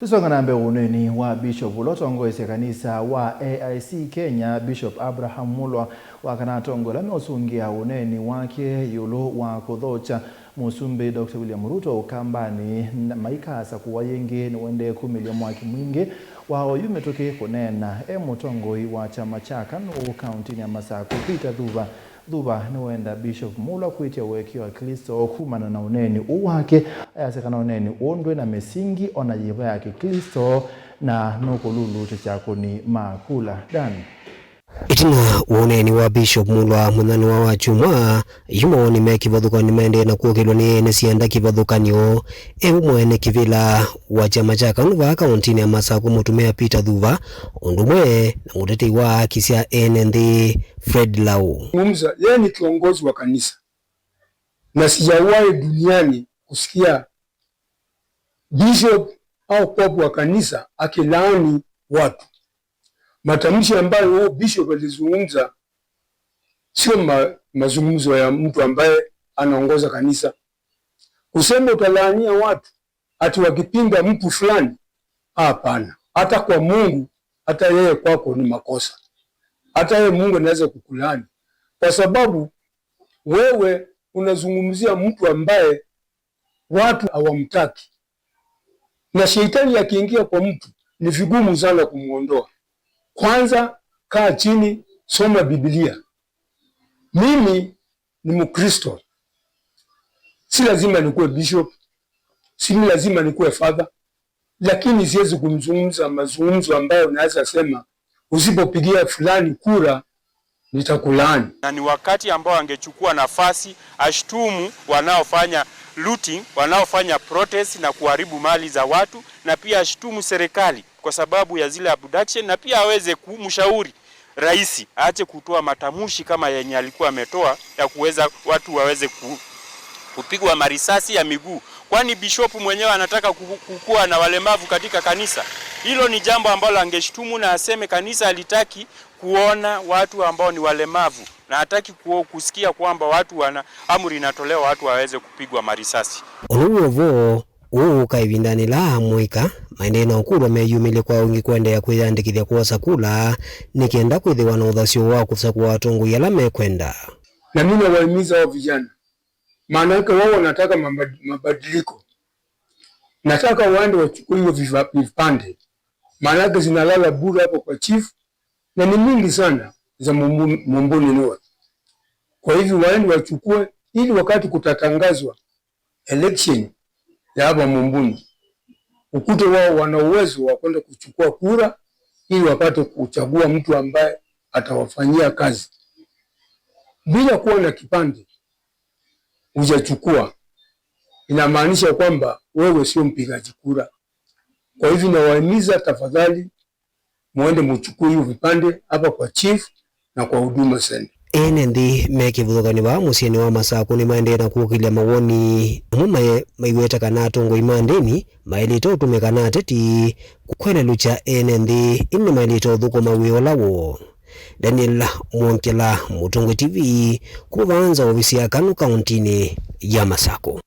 Tusonga mbe uneni wa Bishop ulotongoesya kanisa wa AIC Kenya, Bishop Abraham Mulwa wakana tongola meosungia uneni wake yulu wa kuthocha Musumbi Dr. William Ruto ukambani maikasa kuwa yingi niwende kumilia mwaki mwingi wa oyu mituki kunena e mutongoi wa chama cha KANU kaunti ya Masaku Peter Thuva. Thuva niwenda Bishop Mulwa kwitia uwekio wa Kristo kumana na uneni uwake ayasekana uneni undwe na misingi ona yiva ya kikristo na nukululu chakuni makula dan. Itina woneni wa Bishop Mulwa muthani wa Wachumwa yumo me kivathukanio maendee na kuokilwa ni ene sienda kivathukanio e umwe kivila wa chama cha KANU va kaunti ya Masaku mutumia Peter Thuva undu umwe na mutetei wa haki sya ene nthi Fred Lau. Zungumza, yeye ni kiongozi wa kanisa na sijawahi duniani kusikia bishop au popu wa kanisa akilaani watu. Matamshi ambayo huo bishop alizungumza sio mazungumzo ya mtu ambaye anaongoza kanisa. Kusema utalaania watu ati wakipinga mtu fulani, hapana. Hata kwa Mungu, hata yeye kwako ni makosa. Hata yeye Mungu anaweza kukulaani kwa sababu wewe unazungumzia mtu ambaye watu hawamtaki, na sheitani akiingia kwa mtu ni vigumu sana kumuondoa. Kwanza kaa chini, soma Biblia. Mimi ni Mkristo, si lazima nikuwe bishop, si lazima nikuwe father, lakini siwezi kumzungumza mazungumzo ambayo naweza sema usipopigia fulani kura nitakulaani. Na ni wakati ambao angechukua nafasi ashtumu wanaofanya looting, wanaofanya protest na kuharibu mali za watu, na pia ashtumu serikali kwa sababu ya zile abduction, na pia aweze kumshauri rais aache kutoa matamshi kama yenye alikuwa ametoa ya kuweza watu waweze kupigwa marisasi ya miguu, kwani bishopu mwenyewe anataka kukua na walemavu katika kanisa. Hilo ni jambo ambalo angeshtumu na aseme kanisa halitaki kuona watu ambao ni walemavu na hataki kusikia kwamba watu wana amri inatolewa watu waweze kupigwa marisasi. Uluovo uuka ivindani la mwika maendee na ukulwa meyumile kwa wingi kuendeea kwiyandikithya kwosa kula nikienda kwithiwa na uthasyo wa kusakua atongoi ala mekwenda. Na mimi nawahimiza hao vijana, maana yake wao wanataka mabadiliko, nataka waende wachukue hiyo vipande, maana yake zinalala bure hapo kwa chief na ni mingi sana za Mumbuni North. Kwa hivyo waende wachukue, ili wakati kutatangazwa election ya hapa Mumbuni, ukute wao wana uwezo wa kwenda kuchukua kura ili wapate kuchagua mtu ambaye atawafanyia kazi. Bila kuwa na kipande hujachukua, inamaanisha kwamba wewe sio mpigaji kura. Kwa hivyo nawahimiza, tafadhali muende muchukue hiyo vipande hapa kwa chief na kwa Huduma Center. Ene nthi me kivathukany'o wa musyini wa Masaku ni maendee na kuukilya mawoni amwe maiweta kana atongoi ma ndini mailite utumika na ateti kwelelukya ene nthi ini mailite uthukuma wia ula woo. Daniel Mwonkela, Mutongwe TV, kuvanza ofisi ya KANU kauntini ya Masaku.